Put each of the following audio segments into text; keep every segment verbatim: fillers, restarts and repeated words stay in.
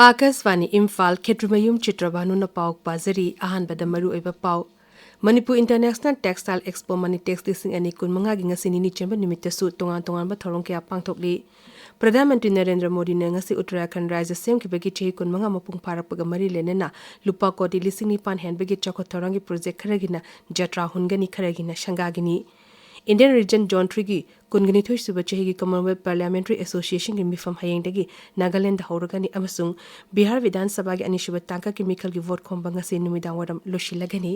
ꯑꯥꯀꯥꯁꯕꯥꯅꯤ ꯏꯝꯐꯥꯜ, ꯈꯦꯇ꯭ꯔꯤꯃꯌꯨꯝ ꯆꯤꯇ꯭ꯔꯕꯥꯅꯨꯅ ꯄꯥꯎ ꯄꯥꯖꯔꯤ꯫ ꯑꯍꯥꯟꯕꯗ ꯃꯔꯨꯑꯣꯏꯕ ꯄꯥꯎ꯫ ꯃꯅꯤꯄꯨꯔ ꯏꯟꯇꯔꯅꯦꯁꯅꯦꯜ ꯇꯦꯛꯁꯇꯥꯏꯜ ꯑꯦꯛꯁꯄꯣ ꯃꯅꯤꯇꯦꯛꯁ ꯂꯤꯁꯤꯡ ꯑꯅꯤ ꯀꯨꯟꯃꯉꯥꯒꯤ ꯉꯁꯤ ꯅꯤꯅꯤ ꯆꯟꯕ ꯅꯨꯃꯤꯠꯇꯁꯨ ꯇꯣꯉꯥꯟ ꯇꯣꯉꯥꯟꯕ ꯊꯧꯔꯝ ꯀꯌꯥ ꯄꯥꯡꯊꯣꯛꯂꯤ꯫ ꯄ꯭ꯔꯙꯥꯟ ꯃꯟꯇ꯭ꯔꯤ ꯅꯔꯦꯟꯗ꯭ꯔ ꯃꯣꯗꯤꯅ ꯉꯁꯤ ꯎꯠꯇꯔꯥꯈꯟꯗ ꯔꯥꯖ꯭ꯌ ꯁꯦꯝꯈꯤꯕꯒꯤ ꯆꯍꯤ ꯀꯨꯟꯃꯉꯥ ꯃꯄꯨꯡ ꯐꯥꯔꯛꯄꯒ ꯃꯔꯤ ꯂꯩꯅꯅ ꯂꯨꯄꯥ ꯀꯣꯇꯤ ꯂꯤꯁꯤꯡ ꯅꯤꯄꯥꯟ ꯍꯦꯟꯕꯒꯤ ꯆꯥꯎꯈꯠ ꯊꯧꯔꯥꯡꯒꯤ ꯄ꯭ꯔꯣꯖꯦꯛ ꯈꯔꯒꯤꯅ ꯖꯇ꯭ꯔꯥ ꯍꯨꯟꯒꯅꯤ, ꯈꯔꯒꯤꯅ ꯁꯪꯒꯥꯒꯅꯤ꯫ ꯏꯟꯗꯤꯌꯟ ꯔꯤꯖꯟ ꯖꯣꯟ ꯊ꯭ꯔꯤꯒꯤ ꯀꯨꯟꯒ ꯅꯤꯊꯣꯏ ꯁꯨꯕ ꯆꯍꯤꯒꯤ ꯀꯃꯟꯋꯦꯜꯊ ꯄꯥꯔꯂꯤꯌꯥꯃꯦꯟꯇꯔꯤ ꯑꯦꯁꯣꯁꯤꯌꯦꯁꯟꯒꯤ ꯃꯤꯐꯝ ꯍꯌꯦꯡꯗꯒꯤ ꯅꯥꯒꯥꯂꯦꯟꯗ ꯍꯧꯔꯒꯅꯤ ꯑꯃꯁꯨꯡ ꯕꯤꯍꯥꯔ ꯕꯤꯙꯥꯟ ꯁꯚꯥꯒꯤ ꯑꯅꯤꯁꯨꯕ ꯇꯥꯡꯀꯛꯀꯤ ꯃꯤꯈꯜꯒꯤ ꯚꯣꯠ ꯈꯣꯝꯕ ꯉꯁꯤ ꯅꯨꯃꯤꯗꯥꯡ ꯋꯥꯏꯔꯝ ꯂꯣꯏꯁꯤꯜꯂꯒꯅꯤ꯫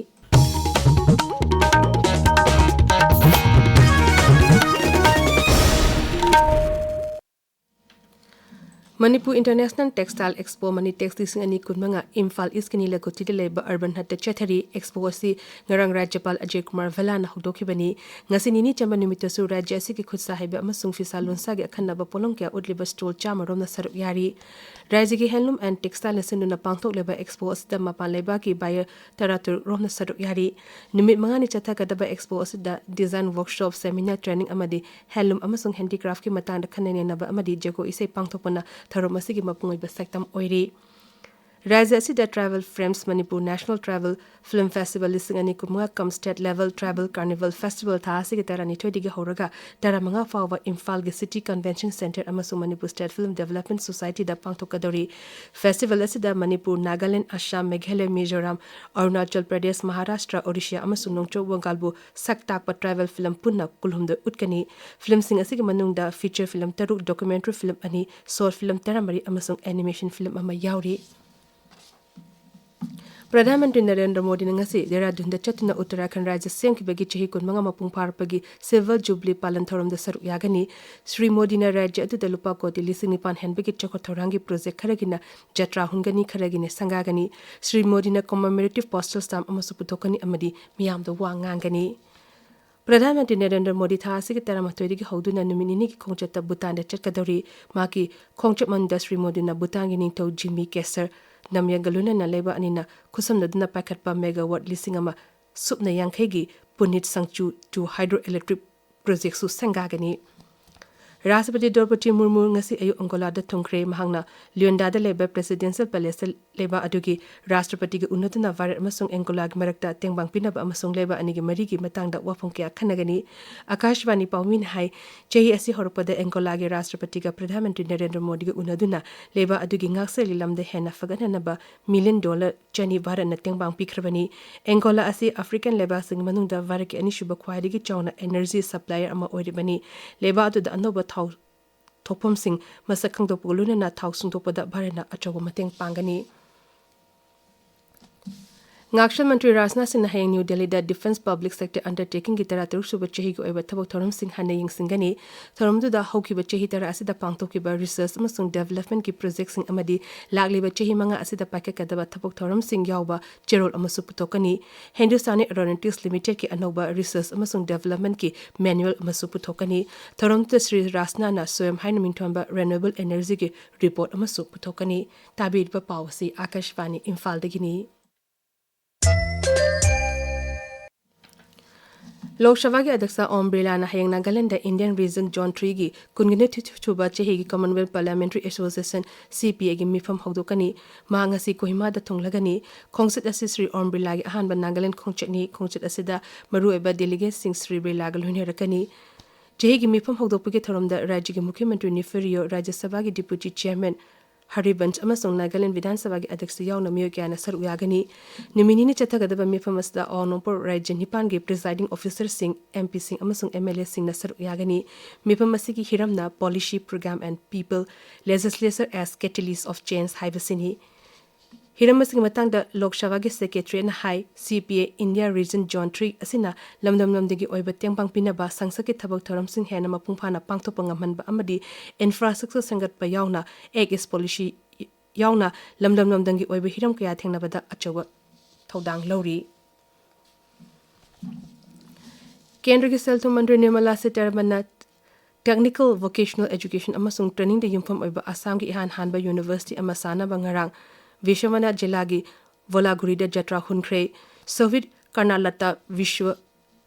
ꯃꯅꯤꯄꯨꯔ ꯏꯟꯇꯔꯅꯦꯁꯅꯦꯜ ꯇꯦꯛꯁꯇꯥꯏꯜ ꯑꯦꯛꯁꯄꯣ ꯃꯅꯤꯇꯦꯛꯁ ꯂꯤꯁꯤꯡ ꯑꯅꯤ ꯀꯨꯟꯃꯉꯥ ꯏꯝꯐꯥꯜ ꯏꯁꯀꯤ ꯅꯤꯂꯀꯨꯊꯤꯗ ꯂꯩꯕ ꯑꯔꯕꯟ ꯍꯠꯇ ꯆꯠꯊꯔꯤ꯫ ꯑꯦꯛꯁꯄꯣ ꯑꯁꯤ ꯉꯔꯥꯡ ꯔꯥꯖ꯭ꯌꯄꯥꯜ ꯑꯖꯌ ꯀꯨꯃꯥꯔ ꯚꯜꯂꯥꯅ ꯍꯧꯗꯣꯛꯈꯤꯕꯅꯤ꯫ ꯉꯁꯤ ꯅꯤꯅꯤ ꯆꯟꯕ ꯅꯨꯃꯤꯠꯇꯁꯨ ꯔꯥꯖ꯭ꯌ ꯑꯁꯤꯒꯤ ꯈꯨꯠꯁꯥ ꯍꯩꯕ ꯑꯃꯁꯨꯡ ꯐꯤꯁꯥ ꯂꯣꯟꯁꯥꯒꯤ ꯑꯈꯟꯅꯕ ꯄꯣꯠꯂꯝ ꯀꯌꯥ ꯎꯠꯂꯤꯕ ꯁ꯭ꯇꯣꯜ ꯆꯥꯝꯃ ꯔꯣꯝꯅ ꯁꯔꯨꯛ ꯌꯥꯔꯤ꯫ ꯔꯥꯖ꯭ꯌꯒꯤ ꯍꯦꯟꯂꯨꯝ ꯑꯦꯟ ꯇꯦꯛꯁꯇꯥꯏꯜꯅ ꯁꯤꯟꯗꯨꯅ ꯄꯥꯡꯊꯣꯛꯂꯤꯕ ꯑꯦꯛꯁꯄꯣ ꯑꯁꯤꯗ ꯃꯄꯥꯟ ꯂꯩꯕꯥꯛꯀꯤ ꯕꯥꯌꯔ ꯇꯔꯥꯇꯔꯨꯛ ꯔꯣꯝꯅ ꯁꯔꯨꯛ ꯌꯥꯔꯤ꯫ ꯅꯨꯃꯤꯠ ꯃꯉꯥꯅꯤ ꯆꯠꯊꯒꯗꯕ ꯑꯦꯛꯁꯄꯣ ꯑꯁꯤꯗ ꯗꯤꯖꯥꯏꯟ ꯋꯔꯛꯁꯣꯞ, ꯁꯦꯃꯤꯅꯥꯔ, ꯇ꯭ꯔꯦꯅꯤꯡ ꯑꯃꯗꯤ ꯍꯦꯟꯂꯨꯝ ꯑꯃꯁꯨꯡ ꯍꯦꯟꯗꯤꯀ꯭ꯔꯥꯐꯀꯤ ꯃꯇꯥꯡꯗ ꯈꯟꯅ ꯅꯩꯅꯕ ꯑꯃꯗꯤ ꯖꯒꯣꯏ ꯏꯁꯩ ꯄꯥꯡꯊꯣꯛꯄꯅ ꯊꯧꯔꯝ ꯑꯁꯤꯒꯤ ꯃꯄꯨꯡ ꯑꯣꯏꯕ ꯁꯛꯇꯝ ꯑꯣꯏꯔꯤ꯫ ꯔꯥꯖ꯭ꯌ ꯑꯁꯤꯗ tribal films Manipur national tribal film festival ꯂꯤꯁꯤꯡ ꯑꯅꯤ ꯀꯨꯟꯃꯉꯥ cum state level tribal carnival festival ꯊꯥ ꯑꯁꯤꯒꯤ ꯇꯔꯥꯅꯤꯊꯣꯏꯗꯒꯤ ꯍꯧꯔꯒ ꯇꯔꯥꯃꯉꯥ ꯐꯥꯎꯕ ꯏꯝꯐꯥꯜꯒꯤ ꯁꯤꯇꯤ ꯀꯟꯚꯦꯟꯁꯟ ꯁꯦꯟꯇꯔ ꯑꯃꯁꯨꯡ ꯃꯅꯤꯄꯨꯔ ꯁ꯭ꯇꯦꯠ ꯐꯤꯜꯝ ꯗꯦꯚꯂꯞꯃꯦꯟꯠ ꯁꯣꯁꯥꯏꯇꯤꯗ ꯄꯥꯡꯊꯣꯛꯀꯗꯧꯔꯤ꯫ ꯐꯦꯁꯇꯤꯚꯦꯜ ꯑꯁꯤꯗ ꯃꯅꯤꯄꯨꯔ, ꯅꯥꯒꯥꯂꯦꯟ, ꯑꯁꯥꯝ, ꯃꯦꯘꯥꯂꯌ, ꯃꯤꯖꯣꯔꯥꯝ, ꯑꯔꯨꯅꯥꯆꯜ ꯄ꯭ꯔꯗꯦꯁ, ꯃꯍꯥꯔꯥꯁꯇ꯭ꯔ, ꯑꯣꯔꯤꯁꯥ ꯑꯃꯁꯨꯡ ꯅꯣꯡꯆꯨꯞ ꯕꯪꯒꯥꯜꯕꯨ ꯁꯛ ꯇꯥꯛꯄ ꯇ꯭ꯔꯥꯏꯕꯦꯜ ꯐꯤꯜꯝ ꯄꯨꯟꯅ ꯀꯨꯟꯍꯨꯝꯗꯣꯏ ꯎꯠꯀꯅꯤ꯫ ꯐꯤꯜꯝꯁꯤꯡ ꯑꯁꯤꯒꯤ ꯃꯅꯨꯡꯗ ꯐꯤꯆꯔ ꯐꯤꯜꯝ ꯇꯔꯨꯛ, ꯗꯣꯀꯨꯃꯦꯟꯇꯔꯤ ꯐꯤꯜꯝ ꯑꯅꯤ, ꯁꯣꯔꯠ ꯐꯤꯜꯝ ꯇꯔꯥꯃꯔꯤ ꯑꯃꯁꯨꯡ ꯑꯦꯅꯤꯃꯦꯁꯟ ꯐꯤꯜꯝ ꯑꯃ ꯌꯥꯎꯔꯤ꯫ ꯄ꯭ꯔꯙꯥꯟ ꯃꯟꯇ꯭ꯔꯤ ꯅꯔꯦꯟꯗ꯭ꯔ ꯃꯣꯗꯤꯅ ꯉꯁꯤ ꯗꯦꯍꯔꯥꯗꯨꯟꯗ ꯆꯠꯇꯨꯅ ꯎꯠꯇꯔꯥꯈꯟꯗ ꯔꯥꯖ꯭ꯌ ꯁꯦꯝꯈꯤꯕꯒꯤ ꯆꯍꯤ ꯀꯨꯟꯃꯉꯥ ꯃꯄꯨꯡ ꯐꯥꯔꯛꯄꯒꯤ ꯁꯤꯜꯚꯔ ꯖꯨꯕꯤꯂꯤ ꯄꯥꯂꯟ ꯊꯧꯔꯝꯗ ꯁꯔꯨꯛ ꯌꯥꯒꯅꯤ꯫ ꯁ꯭ꯔꯤ ꯃꯣꯗꯤꯅ ꯔꯥꯖ꯭ꯌ ꯑꯗꯨꯗ ꯂꯨꯄꯥ ꯀꯣꯇꯤ ꯂꯤꯁꯤꯡ ꯅꯤꯄꯥꯟ ꯍꯦꯟꯕꯒꯤ ꯆꯥꯎꯈꯠ ꯊꯧꯔꯥꯡꯒꯤ ꯄ꯭ꯔꯣꯖꯦꯛ ꯈꯔꯒꯤꯅ ꯖꯇ꯭ꯔꯥ ꯍꯨꯟꯒꯅꯤ, ꯈꯔꯒꯤꯅ ꯁꯪꯒꯥꯒꯅꯤ꯫ ꯁ꯭ꯔꯤ ꯃꯣꯗꯤꯅ ꯀꯃꯦꯃꯣꯔꯦꯇꯤꯚ ꯄꯣꯁꯇꯦꯜ ꯁ꯭ꯇꯥꯝꯞ ꯑꯃꯁꯨ ꯄꯨꯊꯣꯛꯀꯅꯤ ꯑꯃꯗꯤ ꯃꯤꯌꯥꯝꯗ ꯋꯥ ꯉꯥꯡꯒꯅꯤ꯫ ꯄ꯭ꯔꯙꯥꯟ ꯃꯟꯇ꯭ꯔꯤ ꯅꯔꯦꯟꯗ꯭ꯔ ꯃꯣꯗꯤ ꯊꯥ ꯑꯁꯤꯒꯤ ꯇꯔꯥꯃꯥꯊꯣꯏꯗꯒꯤ ꯍꯧꯗꯨꯅ ꯅꯨꯃꯤꯠ ꯅꯤꯅꯤꯒꯤ ꯈꯣꯡꯆꯠꯇ ꯚꯨꯇꯥꯟꯗ ꯆꯠꯀꯗꯧꯔꯤ꯫ ꯃꯍꯥꯛꯀꯤ ꯈꯣꯡꯆꯠ ꯃꯅꯨꯡꯗ ꯁ꯭ꯔꯤ ꯃꯣꯗꯤꯅ ꯚꯨꯇꯥꯟꯒꯤ ꯅꯤꯡꯊꯧ ꯖꯤꯃꯤ ꯀꯦꯁꯔ ꯅꯥꯝꯒ꯭ꯌꯦꯜꯒ ꯂꯣꯏꯅꯅ ꯂꯩꯕꯥꯛ ꯑꯅꯤꯅ ꯈꯨꯠꯁꯝꯅꯗꯨꯅ ꯄꯥꯏꯈꯠꯄ ꯃꯦꯒꯥꯋꯥꯠ ꯂꯤꯁꯤꯡ ꯑꯃ ꯁꯨꯞꯅ ꯌꯥꯡꯈꯩꯒꯤ ꯄꯨꯅꯤꯠ ꯁꯪꯆꯨ ꯇꯨ ꯍꯥꯏꯗ꯭ꯔꯣ ꯏꯂꯦꯛꯇ꯭ꯔꯤꯛ ꯄ꯭ꯔꯣꯖꯦꯛꯁꯨ ꯁꯪꯒꯥꯒꯅꯤ꯫ ꯔꯥꯁꯇ꯭ꯔꯄꯇꯤ ꯗ꯭ꯔꯧꯄꯗꯤ ꯃꯨꯔꯃꯨ ꯉꯁꯤ ꯑꯌꯨꯛ ꯑꯪꯒꯣꯂꯥꯗ ꯊꯨꯡꯈ꯭ꯔꯦ꯫ ꯃꯍꯥꯛꯅ ꯂꯤꯌꯣꯟꯗꯥꯗ ꯂꯩꯕ ꯄ꯭ꯔꯦꯁꯤꯗꯦꯟꯁꯤꯌꯦꯜ ꯄꯦꯂꯦꯁꯇ ꯂꯩꯕꯥꯛ ꯑꯗꯨꯒꯤ ꯔꯥꯁꯇ꯭ꯔꯄꯇꯤꯒ ꯎꯅꯗꯨꯅ ꯚꯥꯔꯠ ꯑꯃꯁꯨꯡ ꯑꯪꯒꯣꯂꯥꯒꯤ ꯃꯔꯛꯇ ꯇꯦꯡꯕꯥꯡ ꯄꯤꯅꯕ ꯑꯃꯁꯨꯡ ꯂꯩꯕꯥꯛ ꯑꯅꯤꯒꯤ ꯃꯔꯤꯒꯤ ꯃꯇꯥꯡꯗ ꯋꯥꯐꯝ ꯀꯌꯥ ꯈꯟꯅꯒꯅꯤ꯫ ꯑꯀꯥꯁꯕꯥꯅꯤ ꯄꯥꯎꯃꯤꯅ ꯍꯥꯏ, ꯆꯍꯤ ꯑꯁꯤ ꯍꯧꯔꯛꯄꯗ ꯑꯪꯒꯣꯂꯥꯒꯤ ꯔꯥꯁꯇ꯭ꯔꯄꯇꯤꯒ ꯄ꯭ꯔꯙꯥꯟ ꯃꯟꯇ꯭ꯔꯤ ꯅꯔꯦꯟꯗ꯭ꯔ ꯃꯣꯗꯤꯒ ꯎꯅꯗꯨꯅ ꯂꯩꯕꯥꯛ ꯑꯗꯨꯒꯤ ꯉꯥꯛꯁꯦꯜꯒꯤ ꯂꯝꯗ ꯍꯦꯟꯅ ꯐꯒꯠꯍꯟꯅꯕ ꯃꯤꯂꯤꯌꯟ ꯗꯣꯂꯔ ꯆꯅꯤ ꯚꯥꯔꯠꯅ ꯇꯦꯡꯕꯥꯡ ꯄꯤꯈ꯭ꯔꯕꯅꯤ꯫ ꯑꯪꯒꯣꯂꯥ ꯑꯁꯤ ꯑꯥꯐ꯭ꯔꯤꯀꯥꯟ ꯂꯩꯕꯥꯛꯁꯤꯡꯒꯤ ꯃꯅꯨꯡꯗ ꯚꯥꯔꯠꯀꯤ ꯑꯅꯤꯁꯨꯕ ꯈ꯭ꯋꯥꯏꯗꯒꯤ ꯆꯥꯎꯅ ꯏꯅꯔꯖꯤ ꯁꯄ꯭ꯂꯥꯏꯌꯔ ꯑꯃ ꯑꯣꯏꯔꯤꯕꯅꯤ꯫ ꯂꯩꯕꯥꯛ ꯑꯗꯨꯗ ꯑꯅꯧꯕ ꯊꯥꯎ ꯊꯣꯛꯐꯝꯁꯤꯡ ꯃꯁꯛ ꯈꯪꯗꯣꯛꯄꯒ ꯂꯣꯏꯅꯅ ꯊꯥꯎ ꯁꯨꯡꯗꯣꯛꯄꯗ ꯚꯥꯔꯠꯅ ꯑꯆꯧꯕ ꯃꯇꯦꯡ ꯄꯥꯡꯒꯅꯤ꯫ ꯉꯥꯛꯁꯦꯜ ꯃꯟꯇ꯭ꯔꯤ ꯔꯥꯖꯅꯥꯊ ꯁꯤꯡꯅ ꯍꯌꯦꯡ ꯅ꯭ꯌꯨ ꯗꯦꯜꯂꯤꯗ ꯗꯤꯐꯦꯟꯁ ꯄꯕ꯭ꯂꯤꯛ ꯁꯦꯛꯇꯔ ꯑꯟꯗꯔꯇꯦꯀꯤꯡꯒꯤ ꯇꯔꯥꯇꯔꯨꯛ ꯁꯨꯕ ꯆꯍꯤꯒꯤ ꯑꯣꯏꯕ ꯊꯕꯛ ꯊꯧꯔꯝꯁꯤꯡ ꯍꯟꯅ ꯌꯦꯡꯁꯤꯟꯒꯅꯤ꯫ ꯊꯧꯔꯝꯗꯨꯗ ꯍꯧꯈꯤꯕ ꯆꯍꯤ ꯇꯔꯥ ꯑꯁꯤꯗ ꯄꯥꯡꯊꯣꯛꯈꯤꯕ ꯔꯤꯁꯔꯆ ꯑꯃꯁꯨꯡ ꯗꯦꯕꯂꯞꯃꯦꯟꯠꯀꯤ ꯄ꯭ꯔꯣꯖꯦꯛꯁꯤꯡ ꯑꯃꯗꯤ ꯂꯥꯛꯂꯤꯕ ꯆꯍꯤ ꯃꯉꯥ ꯑꯁꯤꯗ ꯄꯥꯏꯈꯠꯀꯗꯕ ꯊꯕꯛ ꯊꯧꯔꯝꯁꯤꯡ ꯌꯥꯎꯕ ꯆꯦꯔꯣꯜ ꯑꯃꯁꯨ ꯄꯨꯊꯣꯛꯀꯅꯤ꯫ ꯍꯤꯟꯗꯨꯁꯇꯥꯅꯤ ꯑꯦꯔꯣꯅꯣꯇꯤꯛꯁ ꯂꯤꯃꯤꯇꯦꯗꯀꯤ ꯑꯅꯧꯕ ꯔꯤꯁꯔꯆ ꯑꯃꯁꯨꯡ ꯗꯦꯕꯂꯞꯃꯦꯟꯠꯀꯤ ꯃꯦꯅꯨꯑꯦꯜ ꯑꯃꯁꯨ ꯄꯨꯊꯣꯛꯀꯅꯤ꯫ ꯊꯧꯔꯝꯗꯨꯗ ꯁ꯭ꯔꯤ ꯔꯥꯖꯅꯥꯊꯅ ꯁ꯭ꯋꯌꯝ ꯍꯥꯏꯅ ꯃꯤꯡꯊꯣꯟꯕ ꯔꯤꯅ꯭ꯌꯨꯑꯦꯕꯜ ꯏꯅꯔꯖꯤꯒꯤ ꯔꯤꯄꯣꯔꯠ ꯑꯃꯁꯨ ꯄꯨꯊꯣꯛꯀꯅꯤ꯫ ꯇꯥꯕꯤꯔꯤꯕ ꯄꯥꯎ ꯑꯁꯤ ꯑꯀꯥꯁꯕꯥꯅꯤ ꯏꯝꯐꯥꯜꯗꯒꯤꯅꯤ꯫ ꯂꯣꯛ ꯁꯚꯥꯒꯤ ꯑꯗ꯭ꯌꯛꯁ ꯑꯣꯝ ꯕꯤꯔꯂꯥꯅ ꯍꯌꯦꯡ ꯅꯥꯒꯥꯂꯦꯟꯗ ꯏꯟꯗꯤꯌꯟ ꯔꯤꯖꯟ ꯖꯣꯟ ꯊ꯭ꯔꯤꯒꯤ ꯀꯨꯟꯒ ꯅꯤꯊꯣꯏ ꯁꯨꯕ ꯆꯍꯤꯒꯤ ꯀꯃꯟꯋꯦꯜꯊ ꯄꯥꯔꯂꯤꯌꯥꯃꯦꯟꯇꯔꯤ ꯑꯦꯁꯣꯁꯤꯌꯦꯁꯟ, ꯁꯤ ꯄꯤ ꯑꯦꯒꯤ ꯃꯤꯐꯝ ꯍꯧꯗꯣꯛꯀꯅꯤ꯫ ꯃꯍꯥꯛ ꯉꯁꯤ ꯀꯣꯍꯤꯃꯥꯗ ꯊꯨꯡꯂꯒꯅꯤ꯫ ꯈꯣꯡꯆꯠ ꯑꯁꯤ ꯁ꯭ꯔꯤ ꯑꯣꯝ ꯕꯤꯔꯂꯥꯒꯤ ꯑꯍꯥꯟꯕ ꯅꯥꯒꯥꯂꯦꯟ ꯈꯣꯡꯆꯠꯅꯤ꯫ ꯈꯣꯡꯆꯠ ꯑꯁꯤꯗ ꯃꯔꯨꯑꯣꯏꯕ ꯗꯦꯂꯤꯒꯦꯠꯁꯤꯡ ꯁ꯭ꯔꯤ ꯕꯤꯔꯂꯥꯒ ꯂꯣꯏꯅꯔꯛꯀꯅꯤ꯫ ꯆꯍꯤꯒꯤ ꯃꯤꯐꯝ ꯍꯧꯗꯣꯛꯄꯒꯤ ꯊꯧꯔꯝꯗ ꯔꯥꯖ꯭ꯌꯒꯤ ꯃꯨꯈ꯭ꯌ ꯃꯟꯇ꯭ꯔꯤ ꯅꯤꯐꯤꯌꯨ ꯔꯤꯌꯣ, ꯔꯥꯖ꯭ꯌ ꯁꯚꯥꯒꯤ ꯗꯤꯄ꯭ꯌꯨꯇꯤ ꯆꯤꯌꯔꯃꯦꯟ ꯍꯔꯤꯕꯟꯁ ꯑꯃꯁꯨꯡ ꯅꯥꯒꯥꯂꯦꯟ ꯕꯤꯙꯥꯟ ꯁꯚꯥꯒꯤ ꯑꯗ꯭ꯌꯛꯁ ꯌꯥꯎꯅ ꯃꯤꯑꯣꯏ ꯀꯌꯥꯅ ꯁꯔꯨꯛ ꯌꯥꯒꯅꯤ꯫ ꯅꯨꯃꯤꯠ ꯅꯤꯅꯤ ꯆꯠꯊꯒꯗꯕ ꯃꯤꯐꯝ ꯑꯁꯤꯗ ꯑꯋꯥꯡ ꯅꯣꯡꯄꯣꯛ ꯔꯥꯖ꯭ꯌ ꯅꯤꯄꯥꯟꯒꯤ ꯄ꯭ꯔꯤꯖꯥꯏꯗꯤꯡ ꯑꯣꯐꯤꯁꯔꯁꯤꯡ, ꯑꯦꯝ ꯄꯤꯁꯤꯡ ꯑꯃꯁꯨꯡ ꯑꯦꯝ ꯑꯦꯜ ꯑꯦꯁꯤꯡꯅ ꯁꯔꯨꯛ ꯌꯥꯒꯅꯤ꯫ ꯃꯤꯐꯝ ꯑꯁꯤꯒꯤ ꯍꯤꯔꯝꯅ Policy, Program and People, Legislature as Catalyst of Change ꯍꯥꯏꯕꯁꯤꯅꯤ꯫ ꯍꯤꯔꯝ ꯑꯁꯤꯒꯤ ꯃꯇꯥꯡꯗ ꯂꯣꯛ ꯁꯚꯥꯒꯤ ꯁꯦꯀ꯭ꯔꯦꯇꯔꯤꯅ ꯍꯥꯏ, ꯁꯤ ꯄꯤ ꯑꯦ ꯏꯟꯗꯤꯌꯥ ꯔꯤꯖꯟ ꯖꯣꯟ ꯊ꯭ꯔꯤ ꯑꯁꯤꯅ ꯂꯝꯗꯝ ꯂꯝꯗꯝꯒꯤ ꯑꯣꯏꯕ ꯇꯦꯡꯕꯥꯡ ꯄꯤꯅꯕ, ꯁꯪꯁꯠꯀꯤ ꯊꯕꯛ ꯊꯧꯔꯝꯁꯤꯡ ꯍꯦꯟꯅ ꯃꯄꯨꯡ ꯐꯥꯅ ꯄꯥꯡꯊꯣꯛꯄ ꯉꯝꯍꯟꯕ ꯑꯃꯗꯤ ꯏꯟꯐ꯭ꯔꯥꯁ꯭ꯇ꯭ꯔꯛꯆꯔ ꯁꯦꯝꯒꯠꯄ ꯌꯥꯎꯅ Act is Policy ꯌꯥꯎꯅ ꯂꯝꯗꯝ ꯂꯝꯗꯝꯒꯤ ꯑꯣꯏꯕ ꯍꯤꯔꯝ ꯀꯌꯥ ꯊꯦꯡꯅꯕꯗ ꯑꯆꯧꯕ ꯊꯧꯗꯥꯡ ꯂꯧꯔꯤ꯫ ꯀꯦꯟꯗ꯭ꯔꯒꯤ ꯁꯦꯜ ꯊꯨꯝ ꯃꯟꯇ꯭ꯔꯤ ꯅꯤꯔꯃꯂꯥ ꯁꯤꯇꯥꯔꯥꯃꯟꯅ Technical Vocational Education ꯑꯃꯁꯨꯡ Training ꯗ ꯌꯨꯝꯐꯝ ꯑꯣꯏꯕ ꯑꯁꯥꯝꯒꯤ ꯏꯍꯥꯟ ꯍꯥꯟꯕ ꯌꯨꯅꯤꯚꯔꯁꯤꯇꯤ ꯑꯃ ꯁꯥꯅꯕ ꯉꯔꯥꯡ ꯕꯤꯁ꯭ꯋꯥꯅꯥꯊ ꯖꯤꯂꯥꯒꯤ ꯕꯣꯂꯥꯒꯨꯔꯤꯗ ꯖꯇ꯭ꯔꯥ ꯍꯨꯟꯈ꯭ꯔꯦ꯫ ꯁꯣꯍꯤꯗ ꯀꯔꯅꯥꯂꯇꯥ ꯕꯤꯁ꯭ꯋ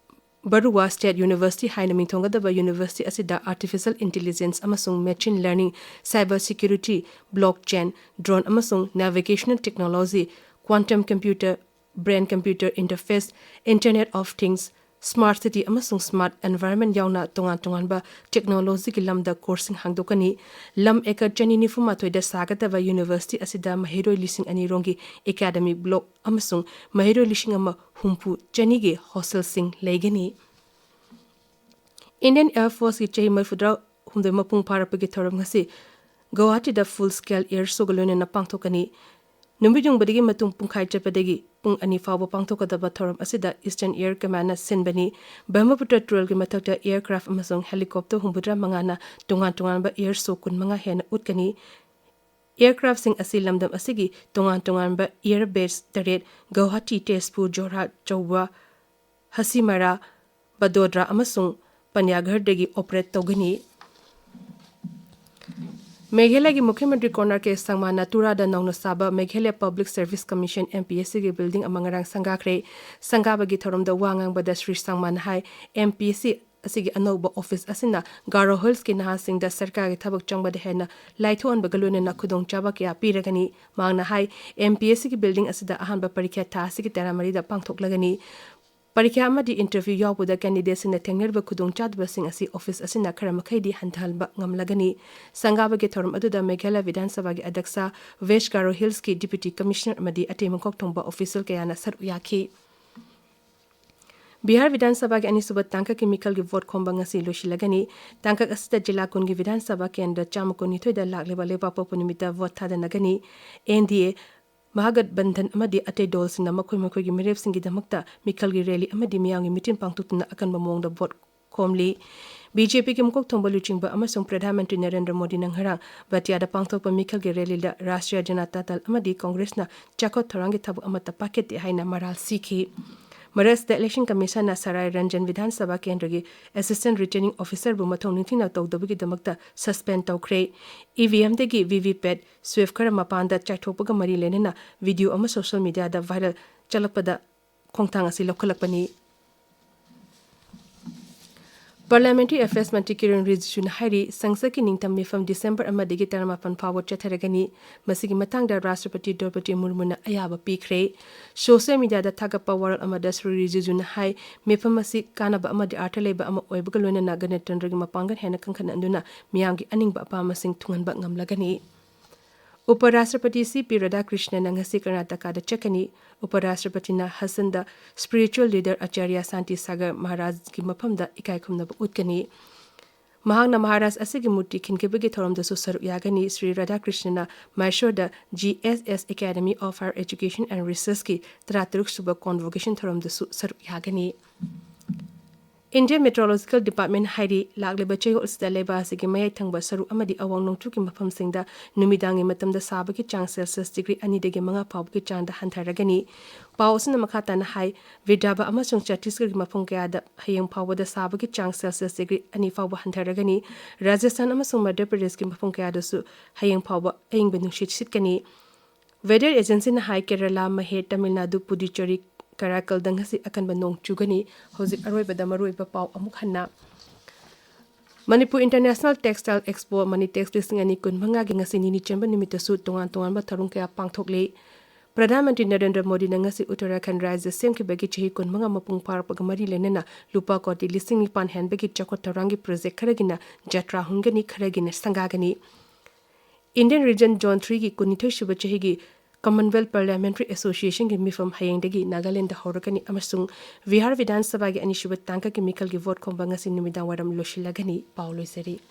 ꯕꯔꯨꯋꯥ ꯁ꯭ꯇꯦꯠ ꯌꯨꯅꯤꯚꯔꯁꯤꯇꯤ ꯍꯥꯏꯅ ꯃꯤꯡꯊꯣꯟꯒꯗꯕ ꯌꯨꯅꯤꯚꯔꯁꯤꯇꯤ ꯑꯁꯤꯗ artificial intelligence ꯑꯃꯁꯨꯡ machine learning, cyber security, blockchain, drone ꯑꯃꯁꯨꯡ navigational technology, quantum computer, brain computer interface, Internet of Things, smart city ꯑꯃꯁꯨꯡ smart environment ꯌꯥꯎꯅ ꯇꯣꯉꯥꯟ ꯇꯣꯉꯥꯟꯕ technologyꯒꯤ ꯂꯝꯗ courseꯁꯤꯡ ꯍꯥꯡꯗꯣꯛꯀꯅꯤ꯫ ꯂꯝ acre ꯆꯅꯤ ꯅꯤꯐꯨ ꯃꯥꯊꯣꯏꯗ ꯁꯥꯒꯗꯕ ꯌꯨꯅꯤꯚꯔꯁꯤꯇꯤ ꯑꯁꯤꯗ ꯃꯍꯩꯔꯣꯏ ꯂꯤꯁꯤꯡ ꯑꯅꯤ ꯔꯣꯝꯒꯤ academic block ꯑꯃꯁꯨꯡ ꯃꯍꯩꯔꯣꯏ ꯂꯤꯁꯤꯡ ꯑꯃ ꯍꯨꯝꯐꯨ ꯆꯅꯤꯒꯤ hostelꯁꯤꯡ ꯂꯩꯒꯅꯤ꯫ Indian Air Forceꯀꯤ ꯆꯍꯤ ꯃꯔꯤꯐꯨꯇꯔꯥ ꯍꯨꯝꯗꯣꯏ ꯃꯄꯨꯡ ꯐꯥꯔꯛꯄꯒꯤ ꯊꯧꯔꯝ ꯉꯁꯤ ꯒꯧꯍꯥꯇꯤꯗ full scale air showꯒ ꯂꯣꯏꯅꯅ ꯄꯥꯡꯊꯣꯛꯀꯅꯤ꯫ ꯅꯨꯃꯤꯠ ꯌꯨꯡꯕꯗꯒꯤ ꯃꯇꯨꯡ ꯄꯨꯡꯈꯥꯏ ꯆꯠꯄꯗꯒꯤ ꯄꯨꯡ ꯑꯅꯤ ꯐꯥꯎꯕ ꯄꯥꯡꯊꯣꯛꯀꯗꯕ ꯊꯧꯔꯝ ꯑꯁꯤꯗ Eastern Air Commandꯅ ꯁꯤꯟꯕꯅꯤ꯫ ꯕ꯭ꯔꯍꯃꯄꯨꯇ꯭ꯔ ꯇꯨꯔꯦꯜꯒꯤ ꯃꯊꯛꯇ aircraft ꯑꯃꯁꯨꯡ helicopter ꯍꯨꯝꯐꯨꯇꯔꯥ ꯃꯉꯥꯅ ꯇꯣꯉꯥꯟ ꯇꯣꯉꯥꯟꯕ air show ꯀꯨꯟꯃꯉꯥ ꯍꯦꯟꯅ ꯎꯠꯀꯅꯤ꯫ Aircraftꯁꯤꯡ ꯑꯁꯤ ꯂꯝꯗꯝ ꯑꯁꯤꯒꯤ ꯇꯣꯉꯥꯟ ꯇꯣꯉꯥꯟꯕ air base ꯇꯔꯦꯠ, ꯒꯧꯍꯥꯇꯤ, ꯇꯦꯖꯄꯨꯔ, ꯖꯣꯔꯍꯥꯠ, ꯆꯧꯕꯥ, ꯍꯁꯤꯃꯥꯔꯥ, ꯕꯗꯣꯗ꯭ꯔꯥ ꯑꯃꯁꯨꯡ ꯄꯅꯤꯌꯥꯒꯔꯗꯒꯤ operate ꯇꯧꯒꯅꯤ꯫ ꯃꯦꯘꯥꯂꯌꯒꯤ ꯃꯨꯈ꯭ꯌ ꯃꯟꯇ꯭ꯔꯤ ꯀꯣꯅꯔ ꯀꯦ ꯁꯪꯃꯥꯅ ꯇꯨꯔꯥꯗ ꯅꯧꯅ ꯁꯥꯕ Meghalaya Public Service Commission, MPSCꯒꯤ building ꯑꯃ ꯉꯔꯥꯡ ꯁꯪꯒꯥꯈ꯭ꯔꯦ꯫ ꯁꯪꯒꯥꯕꯒꯤ ꯊꯧꯔꯝꯗ ꯋꯥ ꯉꯥꯡꯕꯗ ꯁ꯭ꯔꯤ ꯁꯪꯃꯥꯅ ꯍꯥꯏ, MPSC ꯑꯁꯤꯒꯤ ꯑꯅꯧꯕ office ꯑꯁꯤꯅ ꯒꯥꯔꯣ ꯍꯤꯜꯁꯀꯤ ꯅꯍꯥꯁꯤꯡꯗ ꯁꯔꯀꯥꯔꯒꯤ ꯊꯕꯛ ꯆꯪꯕꯗ ꯍꯦꯟꯅ ꯂꯥꯏꯊꯣꯛꯍꯟꯕꯒ ꯂꯣꯏꯅꯅ ꯈꯨꯗꯣꯡꯆꯥꯕ ꯀꯌꯥ ꯄꯤꯔꯒꯅꯤ꯫ ꯃꯍꯥꯛꯅ ꯍꯥꯏ, MPSCꯒꯤ building ꯑꯁꯤꯗ ꯑꯍꯥꯟꯕ ꯄꯔꯤꯈ꯭ꯌꯥ ꯊꯥ ꯑꯁꯤꯒꯤ ꯇꯔꯥꯃꯔꯤꯗ ꯄꯥꯡꯊꯣꯛꯂꯒꯅꯤ꯫ ꯄꯔꯤꯈ꯭ꯌꯥ ꯑꯃꯗꯤ interview ꯌꯥꯎꯕꯗ candidateꯁꯤꯡꯅ ꯊꯦꯡꯅꯔꯤꯕ ꯈꯨꯗꯣꯡꯆꯥꯗꯕꯁꯤꯡ ꯑꯁꯤ office ꯑꯁꯤꯅ ꯈꯔ ꯃꯈꯩꯗꯤ ꯍꯟꯊꯍꯟꯕ ꯉꯝꯂꯒꯅꯤ꯫ ꯁꯪꯒꯥꯕꯒꯤ ꯊꯧꯔꯝ ꯑꯗꯨꯗ ꯃꯦꯘꯥꯂꯌ ꯕꯤꯙꯥꯟ ꯁꯚꯥꯒꯤ ꯑꯗ꯭ꯌꯛꯁ, West Garo Hillsꯀꯤ Deputy Commissioner ꯑꯃꯗꯤ ꯑꯇꯩ ꯃꯀꯣꯛ ꯊꯣꯡꯕ official ꯀꯌꯥꯅ ꯁꯔꯨꯛ ꯌꯥꯈꯤ꯫ ꯕꯤꯍꯥꯔ ꯕꯤꯙꯥꯟ ꯁꯚꯥꯒꯤ ꯑꯅꯤꯁꯨꯕ ꯇꯥꯡꯀꯛꯀꯤ ꯃꯤꯈꯜꯒꯤ vote ꯈꯣꯝꯕ ꯉꯁꯤ ꯂꯣꯏꯁꯤꯜꯂꯒꯅꯤ꯫ ꯇꯥꯡꯀꯛ ꯑꯁꯤꯗ ꯖꯤꯂꯥ ꯀꯨꯟꯒꯤ ꯕꯤꯙꯥꯟ ꯁꯚꯥ ꯀꯦꯟꯗ꯭ꯔ ꯆꯥꯝꯃ ꯀꯨꯟꯅꯤꯊꯣꯏꯗ ꯂꯥꯛꯂꯤꯕ ꯂꯩꯕꯥꯛꯄꯣꯛꯄ ꯅꯨꯃꯤꯠꯇ vote ꯊꯥꯗꯅꯒꯅꯤ꯫ NDA, ꯃꯍꯥꯒꯠꯕꯟꯙꯟ ꯑꯃꯗꯤ ꯑꯇꯩ ꯗꯣꯜꯁꯤꯡꯅ ꯃꯈꯣꯏ ꯃꯈꯣꯏꯒꯤ ꯃꯤꯔꯦꯞꯁꯤꯡꯒꯤꯗꯃꯛꯇ ꯃꯤꯈꯜꯒꯤ rally ꯑꯃꯗꯤ ꯃꯤꯌꯥꯝꯒꯤ meeting ꯄꯥꯡꯊꯣꯛꯇꯨꯅ ꯑꯀꯟꯕ ꯃꯑꯣꯡꯗ vote ꯈꯣꯝꯂꯤ꯫ BJPꯒꯤ ꯃꯀꯣꯛ ꯊꯣꯡꯕ ꯂꯨꯆꯤꯡꯕ ꯑꯃꯁꯨꯡ ꯄ꯭ꯔꯙꯥꯟ ꯃꯟꯇ꯭ꯔꯤ ꯅꯔꯦꯟꯗ꯭ꯔ ꯃꯣꯗꯤꯅ ꯉꯔꯥꯡ ꯕꯇꯤꯌꯥꯗ ꯄꯥꯡꯊꯣꯛꯄ ꯃꯤꯈꯜꯒꯤ rallyꯗ ꯔꯥꯁꯇ꯭ꯔꯤꯌ ꯖꯅꯇꯥ ꯗꯜ ꯑꯃꯗꯤ ꯀꯪꯒ꯭ꯔꯦꯁꯅ ꯆꯥꯎꯈꯠ ꯊꯧꯔꯥꯡꯒꯤ ꯊꯕꯛ ꯑꯃꯠꯇ ꯄꯥꯏꯈꯠꯇꯦ ꯍꯥꯏꯅ ꯃꯔꯥꯜ ꯁꯤꯈꯤ꯫ ꯃꯔꯥꯏ ꯁꯤꯗ election commissionꯅ ꯁꯔꯥꯏ ꯔꯟꯖꯟ ꯕꯤꯙꯥꯟ ꯁꯚꯥ ꯀꯦꯟꯗ꯭ꯔꯒꯤ assistant returning officerꯕꯨ ꯃꯊꯧ ꯅꯤꯡꯊꯤꯅ ꯇꯧꯗꯕꯒꯤꯗꯃꯛꯇ suspend ꯇꯧꯈ꯭ꯔꯦ꯫ EVMꯗꯒꯤ VVPAT sweep ꯈꯔ ꯃꯄꯥꯟꯗ ꯆꯥꯏꯊꯣꯛꯄꯒ ꯃꯔꯤ ꯂꯩꯅꯅ video ꯑꯃ social mediaꯗ viral ꯆꯠꯂꯛꯄꯗ ꯈꯣꯡꯊꯥꯡ ꯑꯁꯤ ꯂꯧꯈꯠꯂꯛꯄꯅꯤ꯫ Parliamentary Affairs Mantri Kiren Rijijuna ꯍꯥꯏꯔꯤ, ꯁꯪꯁꯠꯀꯤ ꯅꯤꯡꯇꯝ ꯃꯤꯐꯝ December ꯑꯃꯗꯒꯤ ꯇꯔꯥꯃꯥꯄꯟ ꯐꯥꯎꯕ ꯆꯠꯊꯔꯒꯅꯤ꯫ ꯃꯁꯤꯒꯤ ꯃꯇꯥꯡꯗ ꯔꯥꯁꯇ꯭ꯔꯄꯇꯤ ꯗ꯭ꯔꯧꯄꯗꯤ ꯃꯨꯔꯃꯨꯅ ꯑꯌꯥꯕ ꯄꯤꯈ꯭ꯔꯦ꯫ Social mediaꯗ ꯊꯥꯒꯠꯄ ꯋꯥꯔꯣꯜ ꯑꯃꯗ ꯁ꯭ꯔꯤ ꯔꯤꯖꯤꯖꯨꯅ ꯍꯥꯏ, ꯃꯤꯐꯝ ꯑꯁꯤ ꯀꯥꯟꯅꯕ ꯑꯃꯗꯤ ꯑꯥꯔꯊ ꯂꯩꯕ ꯑꯃ ꯑꯣꯏꯕꯒ ꯂꯣꯏꯅꯅ ꯒꯅꯇꯟꯇ꯭ꯔꯒꯤ ꯃꯄꯥꯡꯒꯜ ꯍꯦꯟꯅ ꯀꯟꯈꯠꯍꯟꯗꯨꯅ ꯃꯤꯌꯥꯝꯒꯤ ꯑꯅꯤꯡꯕ ꯑꯄꯥꯝꯕꯁꯤꯡ ꯊꯨꯡꯍꯟꯕ ꯉꯝꯂꯒꯅꯤ꯫ ꯎꯄ ꯔꯥꯁꯇ꯭ꯔꯄꯇꯤ ꯁꯤ ꯄꯤ ꯔꯥꯙꯥꯀ꯭ꯔꯤꯁꯅꯟꯅ ꯉꯁꯤ ꯀꯔꯅꯥꯇꯀꯥꯗ ꯆꯠꯀꯅꯤ꯫ ꯎꯄ ꯔꯥꯁꯇ꯭ꯔꯄꯇꯤꯅ ꯍꯁꯟꯗ spiritual leader Acharya Santi Sagar ꯃꯍꯥꯔꯥꯖꯒꯤ ꯃꯐꯝꯗ ꯏꯀꯥꯏ ꯈꯨꯝꯅꯕ ꯎꯠꯀꯅꯤ꯫ ꯃꯍꯥꯛꯅ ꯃꯍꯥꯔꯥꯖ ꯑꯁꯤꯒꯤ ꯃꯨꯔꯇꯤ ꯈꯤꯟꯈꯤꯕꯒꯤ ꯊꯧꯔꯝꯗꯁꯨ ꯁꯔꯨꯛ ꯌꯥꯒꯅꯤ꯫ Shri ꯔꯥꯙꯥꯀ꯭ꯔꯤꯁꯅꯅ ꯃꯥꯏꯁꯣꯔꯗ G S S Academy of Higher Education and Researchꯀꯤ ꯇꯔꯥꯇꯔꯨꯛ ꯁꯨꯕ convocation ꯊꯧꯔꯝꯗꯁꯨ ꯁꯔꯨꯛ ꯌꯥꯒꯅꯤ꯫ Indian Meteorological Department ꯍꯥꯏꯔꯤ, ꯂꯥꯛꯂꯤꯕ ꯆꯌꯣꯜ ꯑꯁꯤꯗ ꯂꯩꯕꯥꯛ ꯑꯁꯤꯒꯤ ꯃꯌꯥꯏ ꯊꯪꯕ ꯁꯔꯨꯛ ꯑꯃꯗꯤ ꯑꯋꯥꯡ ꯅꯣꯡꯆꯨꯞꯀꯤ ꯃꯐꯝꯁꯤꯡꯗ ꯅꯨꯃꯤꯗꯥꯡꯒꯤ ꯃꯇꯝꯗ ꯁꯥꯕꯒꯤ ꯆꯥꯡ Celsius degree ꯑꯅꯤꯗꯒꯤ ꯃꯉꯥ ꯐꯥꯎꯕꯒꯤ ꯆꯥꯡꯗ ꯍꯟꯊꯔꯒꯅꯤ꯫ ꯄꯥꯎ ꯑꯁꯤꯅ ꯃꯈꯥ ꯇꯥꯅ ꯍꯥꯏ, ꯕꯤꯗꯔꯚ ꯑꯃꯁꯨꯡ ꯆꯇꯤꯁꯒꯔꯒꯤ ꯃꯐꯝ ꯀꯌꯥꯗ ꯍꯌꯦꯡ ꯐꯥꯎꯕꯗ ꯁꯥꯕꯒꯤ ꯆꯥꯡ Celsius degree ꯑꯅꯤ ꯐꯥꯎꯕ ꯍꯟꯊꯔꯒꯅꯤ꯫ ꯔꯥꯖꯁꯊꯥꯟ ꯑꯃꯁꯨꯡ ꯃꯙ꯭ꯌ ꯄ꯭ꯔꯗꯦꯁꯀꯤ ꯃꯐꯝ ꯀꯌꯥꯗꯁꯨ ꯍꯌꯦꯡ ꯐꯥꯎꯕ ꯑꯏꯪꯕ ꯅꯨꯡꯁꯤꯠ ꯁꯤꯠꯀꯅꯤ꯫ Weather Agencyꯅ ꯍꯥꯏ, ꯀꯦꯔꯂꯥ, ꯃꯍꯦ, ꯇꯥꯃꯤꯜ ꯅꯥꯗꯨ, ꯄꯨꯗꯨꯆꯦꯔꯤ, ꯀꯔꯥꯏꯀꯜꯗ ꯉꯁꯤ ꯑꯀꯟꯕ ꯅꯣꯡ ꯆꯨꯒꯅꯤ꯫ ꯍꯧꯖꯤꯛ ꯑꯔꯣꯏꯕꯗ ꯃꯔꯨꯑꯣꯏꯕ ꯄꯥꯎ ꯑꯃꯨꯛ ꯍꯟꯅ꯫ ꯃꯅꯤꯄꯨꯔ International Textile Expo, ꯃꯅꯤꯇꯦꯛꯁ ꯂꯤꯁꯤꯡ ꯑꯅꯤ ꯀꯨꯟꯃꯉꯥꯒꯤ ꯉꯁꯤ ꯅꯤꯅꯤ ꯆꯟꯕ ꯅꯨꯃꯤꯠꯇꯁꯨ ꯇꯣꯉꯥꯟ ꯇꯣꯉꯥꯟꯕ ꯊꯧꯔꯝ ꯀꯌꯥ ꯄꯥꯡꯊꯣꯛꯂꯤ꯫ ꯄ꯭ꯔꯙꯥꯟ ꯃꯟꯇ꯭ꯔꯤ ꯅꯔꯦꯟꯗ꯭ꯔ ꯃꯣꯗꯤꯅ ꯉꯁꯤ ꯎꯠꯇꯔꯥꯈꯟꯗ ꯔꯥꯖ꯭ꯌ ꯁꯦꯝꯈꯤꯕꯒꯤ ꯆꯍꯤ ꯀꯨꯟꯃꯉꯥ ꯃꯄꯨꯡ ꯐꯥꯔꯛꯄꯒ ꯃꯔꯤ ꯂꯩꯅꯅ ꯂꯨꯄꯥ ꯀꯣꯇꯤ ꯂꯤꯁꯤꯡ ꯅꯤꯄꯥꯟ ꯍꯦꯟꯕꯒꯤ ꯆꯥꯎꯈꯠ ꯊꯧꯔꯥꯡꯒꯤ ꯄ꯭ꯔꯣꯖꯦꯛ ꯈꯔꯒꯤꯅ ꯖꯇ꯭ꯔꯥ ꯍꯨꯟꯒꯅꯤ, ꯈꯔꯒꯤꯅ ꯁꯪꯒꯥꯒꯅꯤ꯫ Indian Region Zone threeꯒꯤ ꯀꯨꯟꯅꯤꯊꯣꯏ ꯁꯨꯕ ꯆꯍꯤꯒꯤ Commonwealth Parliamentary Associationꯒꯤ ꯃꯤꯐꯝ ꯍꯌꯦꯡꯗꯒꯤ ꯅꯥꯒꯥꯂꯦꯟꯗ ꯍꯧꯔꯒꯅꯤ ꯑꯃꯁꯨꯡ ꯕꯤꯍꯥꯔ ꯕꯤꯙꯥꯟ ꯁꯚꯥꯒꯤ ꯑꯅꯤꯁꯨꯕ ꯇꯥꯡꯀꯛꯀꯤ ꯃꯤꯈꯜꯒꯤ ꯚꯣꯠ ꯈꯣꯝꯕ ꯉꯁꯤ ꯅꯨꯃꯤꯗꯥꯡ ꯋꯥꯏꯔꯝ ꯂꯣꯏꯁꯤꯜꯂꯒꯅꯤ꯫ ꯄꯥꯎ ꯂꯣꯏꯖꯔꯦ꯫